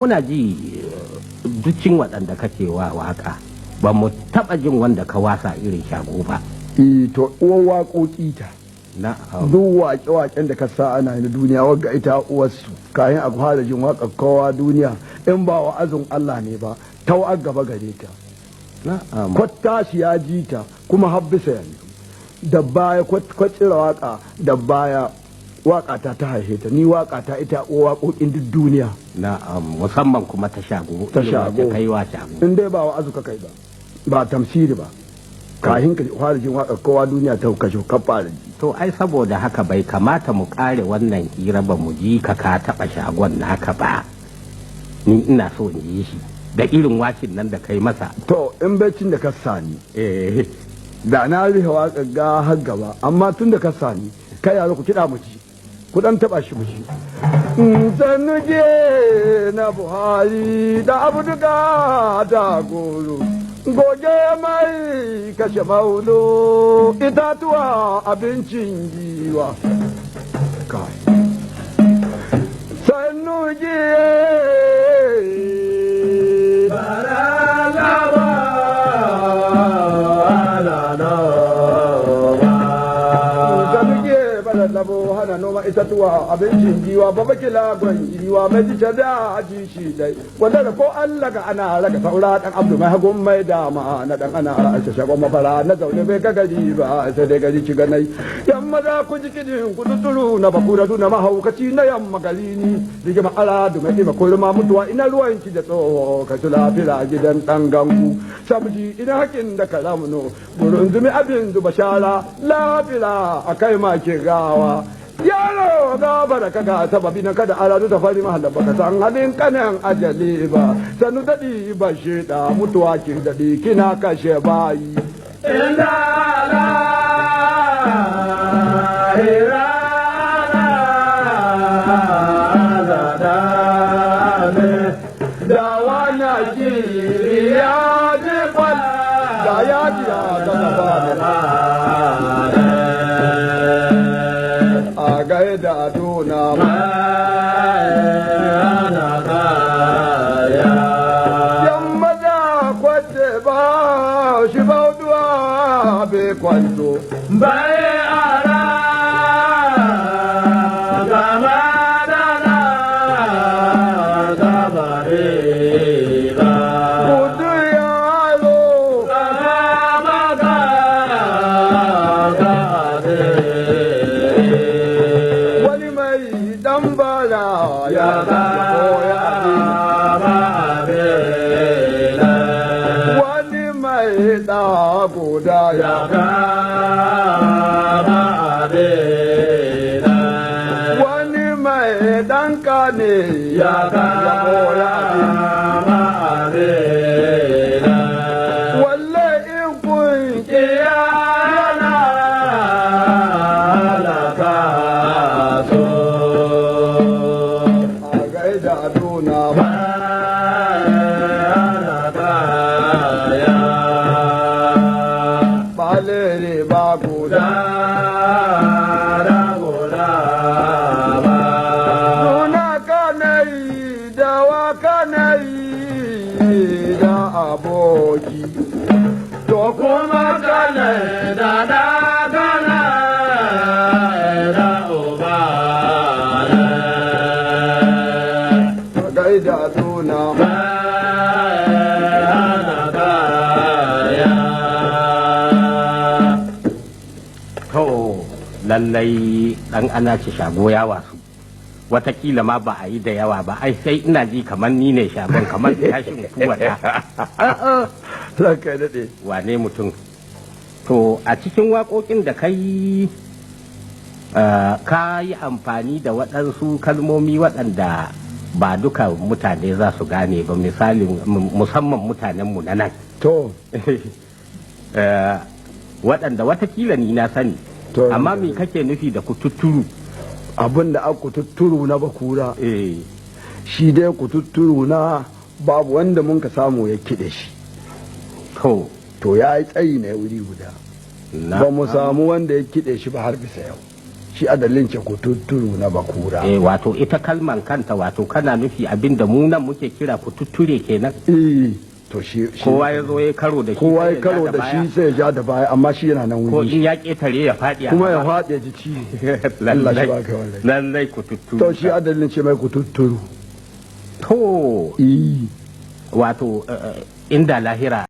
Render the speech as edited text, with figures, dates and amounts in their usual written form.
Muna ji duccin waɗanda kake wa waka ba mu taɓa jin wanda ka wasa irin Shago ba. Eh, to uwar waƙoƙi ta. Na'am. Duk waƙe-waƙen da ka sa ana na duniya, wagga ita uwarsu. Kayan a fara jin waƙar kowa duniya, in ba wa'azin Allah ne ba, ta gaba gare ta. Na'am. Kwatta shi ya ji ta kuma har bisa yanzu da baya kwatsira waƙa da baya waƙa ta ta haife ta, ni waƙa ta ita uwa waƙoƙin duk duniya. Na'am, musamman kuma ta Shago. Ta Irin wacce Shago. kai wa Shago. In dai ba wa'azu ka kai ba, ba tamsiri ba, kahin ka fara jin waƙar kowa duniya ta kashe ka fara ji. To ai saboda haka bai kamata mu kare wannan hira ba mu ji ka ka taɓa Shagon naka ba. Ni ina so in yi shi da irin washin nan da kai masa. To in baccin da ka sani, Eh. da na rufe waƙar ga har gaba, amma tun da ka sani, kai yaro ku kiɗa mu ci, ku dan taɓa shi mu ci. Sannuge na Buhari da Abduga da goro, goge mai kashe maulo, itatuwa abincin giwa. Kai. Sannuge. Sannuge bada labo hana noma, itatuwa abincin giwa, ba bakila gwan giwa mai jice da aji shi dai wanda da ko Allah ga ana raka saura dan Abdu mai hagun mai dama na dan ana ra'asa shagon mafara na zaune bai ga gari ba sai dai gari ci ganai. Yamma za ku ji kidin ku tuturu na bakura na mahaukaci na yamma gari ni rigima ala da mai ima kurma mutuwa ina ruwan ki da tsoho ka tula fila gidan dan gangu sabji ina hakin da kalamuno burun zumi abin zuba shara lafila akai ma ke gawa. Yaro gaba da kaga sababi na kada aladu ta fari mahalla, baka san halin kanan ajali ba. Sanu dadi ba sheda mutuwa ki dadi kina kashe bayi. Inda la Da wana ya ji kwal da ya ji ya ta ba a gaida duna. Yan maza kwace ba shi bauduwa be kwanto. Bai ara gama da na gabare ba. Kudu yaro. Gama ga gabare. Wani mai dan bara ya koya wani mai da guda ya wani mai dan kane ya koya walle in kun Yana a gaida duna ba. Balere ba guda. Nuna kanai da wa kanai da aboki. To kuma kanai Da da kana da uba. Gaida duna. To lallai dan ana ci Shago ya wasu. Watakila ma ba a yi da yawa ba, ai sai ina ji kamar ni ne Shagon, kamar tashin kuwata. Ranka ya daɗe. Wane mutum. To a cikin waƙoƙin da kai ka yi amfani da waɗansu kalmomi waɗanda ba duka mutane za su gane ba, misalin musamman mutanenmu na nan. To. Waɗanda watakila ni na sani. To. Amma me kake nufi da kututuru? Abin da aka kututturu na bakura. Eh. Shi dai kututturu na babu wanda mun ka samu ya kiɗe shi. To. To ya yi tsayi na wuri guda. Na Ba mu samu wanda ya kiɗe shi ba har bisa yau. Shi adalin ce kututturu na Bakura. Eh, wato ita kalman kanta, wato kana nufi abinda mu nan muke kira kututture kenan. Eh, to shi Kowa ya zo ya karo da shi kowa sai ya karo ja da baya. shi sai ya ja da baya, amma shi yana nan Ko wuri. in ya ketare ya faɗi a Kuma ya gaba. faɗi ya ji ciwo. Allah shi Lallai, baka wallahi. lallai kututturu. To shi adalin ce mai kututturu. To Eh. wato inda lahira.